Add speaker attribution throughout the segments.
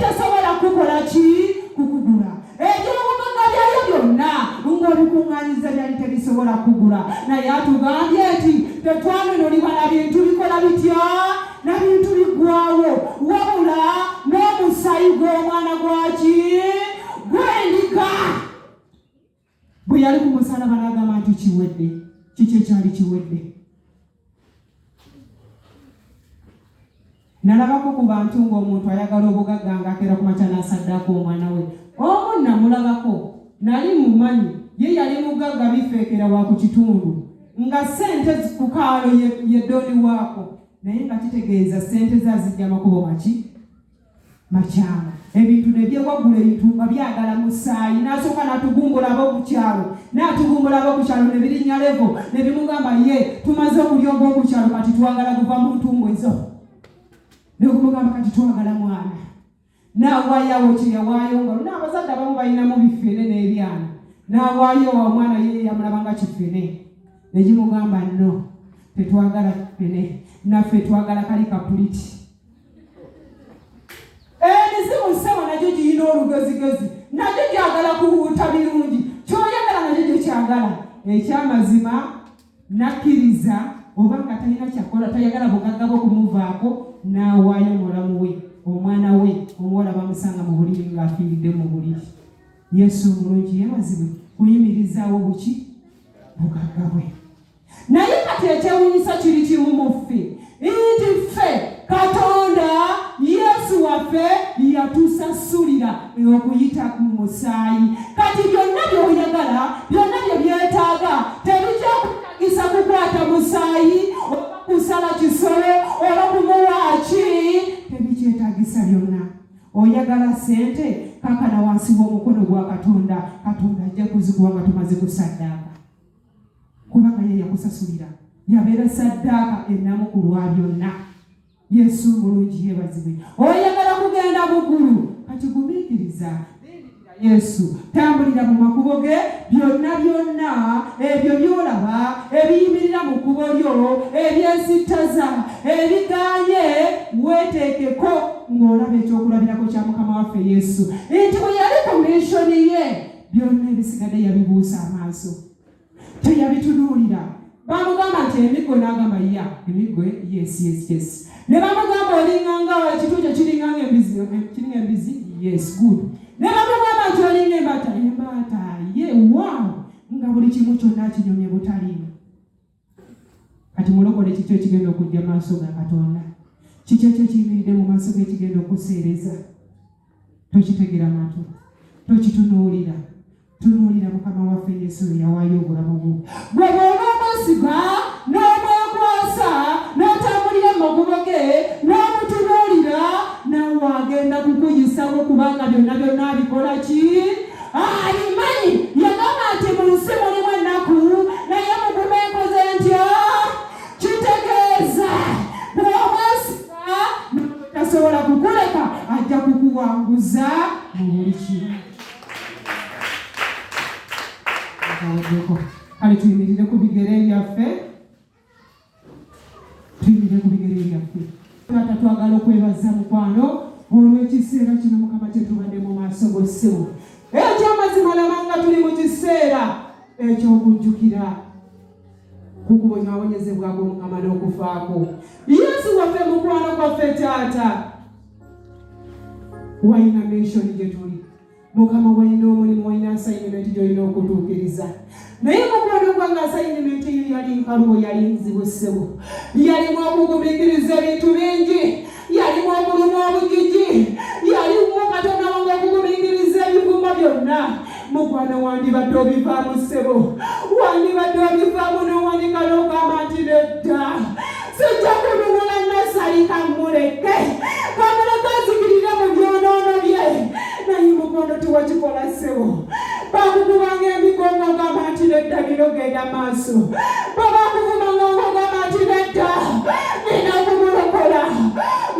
Speaker 1: tesobola kukola ki? Kukugula. Ebyobugagga byayo byonna ng'obikuŋŋaanyiza byali tebisobola kugula. Naye atugambye nti tetwanunulibwa na bintu bikola bitya? Na bintu biggwawo, wabula n'omusaayi gw'omwana gwaki? Gw'endiga. Bwe yali ku musalaba n'agamba nti kiwedde. Kiki ekyali kiwedde? Nalabako ku bantu ng'omuntu ayagala obugagga ng'akeera ku makya n'asaddaaka omwana we. Omu namulabako, nali mmumanyi, ye yali mugagga bifeekera wa ku kitundu, nga ssente ku kaalo ye, ye ddooni waako, naye nga kitegeeza ssente ze aziggya makubo maki? Makyamu. Ebintu ne byewaggula, ebintu nga byagala musaayi. N'asooka n'atugumbula ab'oku kyalo, n'atugumbula ab'oku kyalo ne birinnya levo, ne bimugamba ye, tumaze okulya ogw'oku kyalo kati twagala guva mu ntumbwe zo. Ne gumugamba kati twagala mwana. N'awaayo awo kye yawaayo nga luna abazadde abamu balinamu bifene n'ebyana. N'awaayo omwana ye yamulaba nga kifene. Ne gimugamba no, tetwagala kifene, naffe twagala kali kapuliti. Emizimu ssebo nagyo giyina olugezigezi, nagyo gyagala kuwuuta birungi, kyoyagala nagyo gyekyagala. Ekyamazima nakkiriza oba nga talina kyakola, tayagala bugagga bwe kumuvaako, n'awaayo mulamu we, omwana we omuwala bamusanga mu buliri ng'afiiridde mu buliri. Yesu omulungi yeebazibwe kuyimirizaawo buki bugagga bwe. Naye kati ekyewunyisa kiri kimu mu ffe nti ffe Katonda Yesu waffe yatusasulira okuyita mu musaayi. Kati byonna by'oyagala, byonna bye byetaaga tebijja kutagisa kukwata musaayi oba kusala kisolo oba kumuwa ki, tebikyetagisa byonna. Oyagala ssente? Kakana wansi w'omukono gwa Katonda, Katonda ajja kuzikuwa nga tumaze kusaddaaka. Kubanga ye yakusasulira, yabeera saddaaka ennamu ku lwa byonna. Yesu omulungi yeebazibwe. Oyagala kugenda mu ggulu? Kati gumiikiriza, lindikira Yesu, tambulira mu makubo ge. Byonna byonna ebyo by'olaba ebiyimirira mu kkubo lyo, ebyesittaza, ebigaanye, weeteekeko ng'olaba ekyokulabirako kya Mukama waffe Yesu, nti bwe yali ku missioni ye, Byonna ebisigadde yabibuusa amaaso, teyabitunuulira. Bamugamba nti emiggo, n'agamba ya emiggo, yes, yes, yes. Ne bamugamba olinganga ekituo kyo kiringanga embizi, kiringa embizi, yes, good. Ne bamugamba nti olinga embaata, embaata ye, wow, nga buli kimu kyonna akinyumye butaliimu. Kati mulokole, kiki ekigenda okujja mu maaso ga Katonda? Kiki ekyo ekiyimiridde mu maaso ge ekigenda okuseereza? Tokitegera matu, tokitunuulira. Tunuulira Mukama waffe Yesu eyawaayo obulamu bwo. Gwe bw'onoomwesiga n'omwekwasa n'otambulira mu makubo ge n'omutunuulira, naawe agenda kukuyisawo, kubanga byonna byonna abikola ki? Abimanyi. Yagamba nti mu nsi mulimu ennaku, naye mugume, nkoze ntya? Kitegeeza bw'omwesiga tasobola kukuleka, ajja kukuwanguza mu buli kimu. Akaweddeko. Kale tuyimirire ku bigere byaffe. Tuyimirire ku bigere byaffe. Taata, twagala okwebaza mukwano olw'ekiseera kino Mukama kye tubadde mu maaso go ssebo. Eky'amazima laba nga tuli mu kiseera eky'okujjukira ku kubonyaabonyezebwa kw'Omukama n'okufaako. Yesu waffe mukwano gwaffe taata, walina mission gye tuli. Mukama walina omulimu, walina assignment gy'olina okutuukiriza. Naye mukwano gwange assignment eyo yali nkalubo, yali nzibu ssebo. Yalimu okugumiikiriza ebintu bingi, yalimu okulumwa obugigi, yalimu Katonda wange okugumiikiriza ebivumo byonna. Mukwano wandibadde obivaamu ssebo, wandibadde obivaamu n'owanika n'ogamba nti nedda, sijja kununula Nasali, kamuleke, kamuleke azikirire mu byonoono bye. Naye mukwano tewakikola ssebo. Bakukubanga emigongo ogamba nti nedda, nina ogenda maaso. Bwe bakuvumanga ng'ogamba nti nedda, nina kumulokola.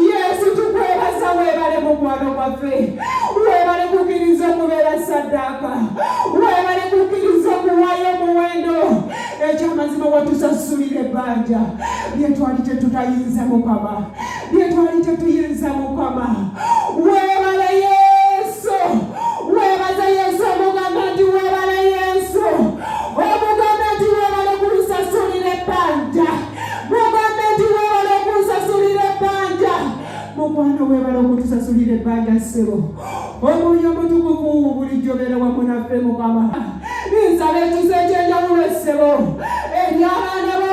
Speaker 1: Yesu tukwebaza, weebale mukwano gwaffe, weebale kukkiriza okubeera saddaaka, weebale kukkiriza okuwaayo omuwendo. Ekyamazima watusasulira ebbanja lye twali tetutayinza Mukama, lye twali tetuyinza Mukama. Weebale. Weebala okutusasulira ebbanja ssebo. Omwoyo Omutukuvu bulijjo beera wamu naffe Mukama. Nsaba ekisa eky'enjawulo ssebo eri abaana bo,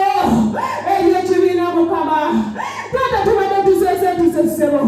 Speaker 1: eri ekibiina Mukama. Taata, tubadde tuseese tuse ssebo.